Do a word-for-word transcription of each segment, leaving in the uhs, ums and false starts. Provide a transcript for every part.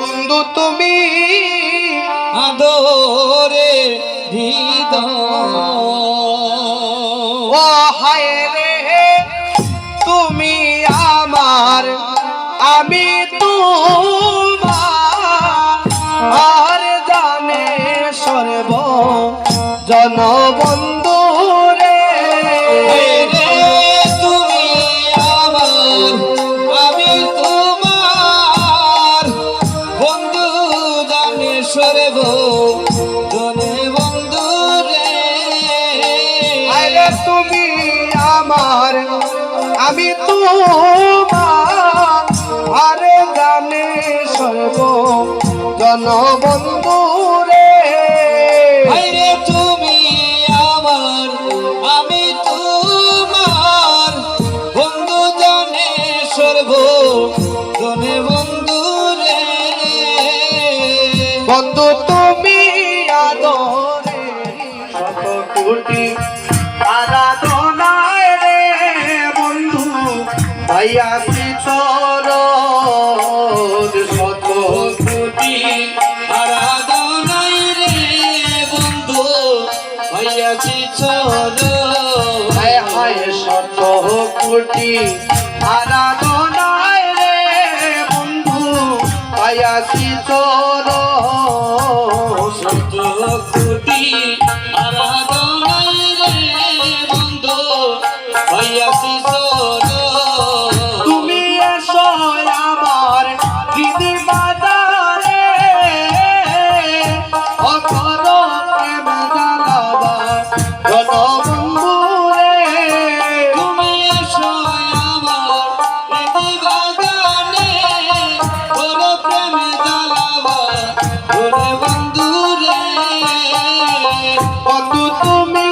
বন্ধু তুমি আদরে হৃদয়। ও হায় রে, তুমি আমার, আমি তোমার, আর জানে সর্ব জনবন্ধু রে। হে রে, তুমি আমার, আমি তোমার, বন্ধু জানে সর্ব জনে বন্ধু রে। আরে তুমি আমার, আমি তোমার, আরে জানে সর্ব জনবন্ধু রে। হায়রে তুমি আমার, আমি তোমার, বন্ধু জানে সর্ব জনে বন্ধু রে। বন্ধু তুমি আদরে শত কোটি আরাধনায় রে বন্ধু, পাইয়াছি চরণ। শত কোটি আরাধনায় রে বন্ধু, পাইয়াছি চরণ। হায় হায় শত কোটি আরাধনায় রে বন্ধু, পাইয়াছি চরণ। শত কোটি আরাধনায় রে বন্ধু, হইয়াছি চরণ। তুমি এসো আমার হৃদি বাজারে, অ করো প্রেম জ্বালাবার জনবন্ধু রে। তুমি এসো আমার হৃদি বাজারে, করো প্রেম জ্বালাবার জনবন্ধু রে। বন্ধু তুমি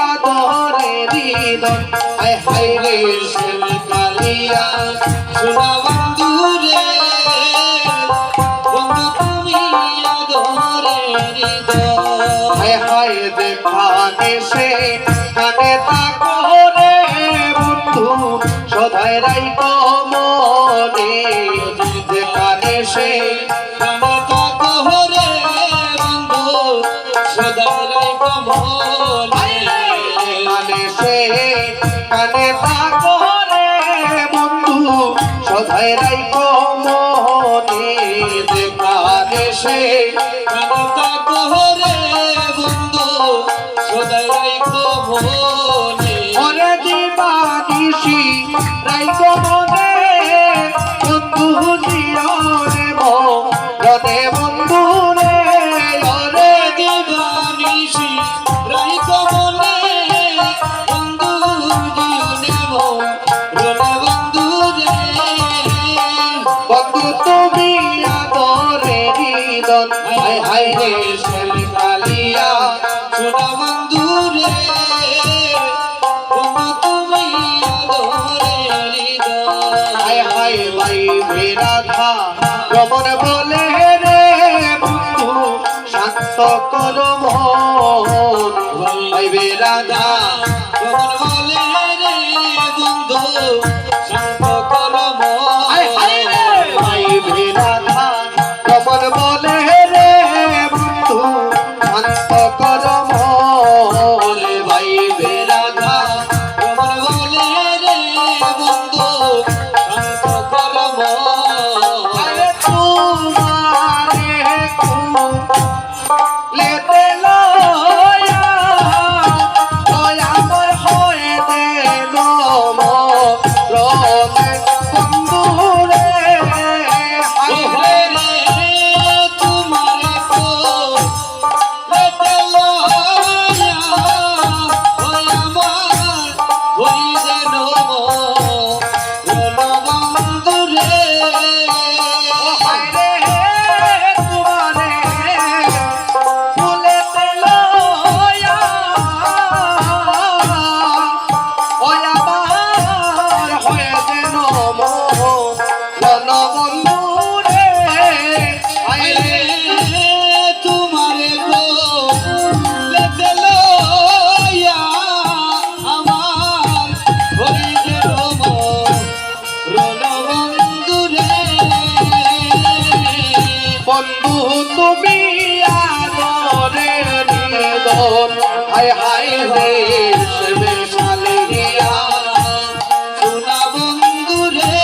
আদরে হৃদয়, হায় হায় রে শেল কালিয়া, সোনা বন্ধু রে। বন্ধু তুমি আদরে হৃদয়। হায় হায় যেখানে সেখানে থাকো রে বন্ধু, সদাই রাইখো মনে। যেখানে সেখানে থাকো রে বন্ধু, সদাই রাইখো মনে। যেখানে সেখানে থাকো রে বন্ধু, সদাই রাইখো মনে। যেখানে সেখানে থাকো রে বন্ধু, সদাই রাইখো মনে। ওরে দিবানিশি রাইখো মনে, বন্ধু দিও রে মরণে বন্ধু রে। ওরে দিবানিশি রাইখো মনে, বন্ধু দিও রে মরণে বন্ধু রে। বন্ধু তুমি আদরে হৃদয়, হায় হায় রে শেল কালিয়া, সোনা বন্ধু রে। বন্ধু তুমি আদরে হৃদয়। হায় হায় ভাই বেরাধা, রমণ বলে রে বন্ধু, শান্ত কর মন। ভাই বেরাধা, রমণ বলে রে বন্ধু, শান্ত কর মন। হায় হায় রে ভাই বেরাধা, রমণ বলে রে বন্ধু, শান্ত কর মন। ভাই বেরাধা, রমণ বলে রে বন্ধু, শান্ত কর মন। আরে বন্ধু তুমি আদরের নিদন, হায় হায় রে, সে বেশাল রিয়া। সোনা বন্ধু রে,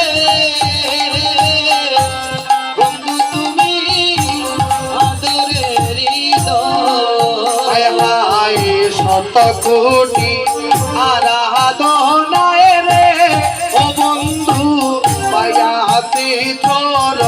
বন্ধু তুমি আদরের নিদন। হায় হায় শত কোটি আরাধনায় রে, ও বন্ধু পাইয়াছি তোর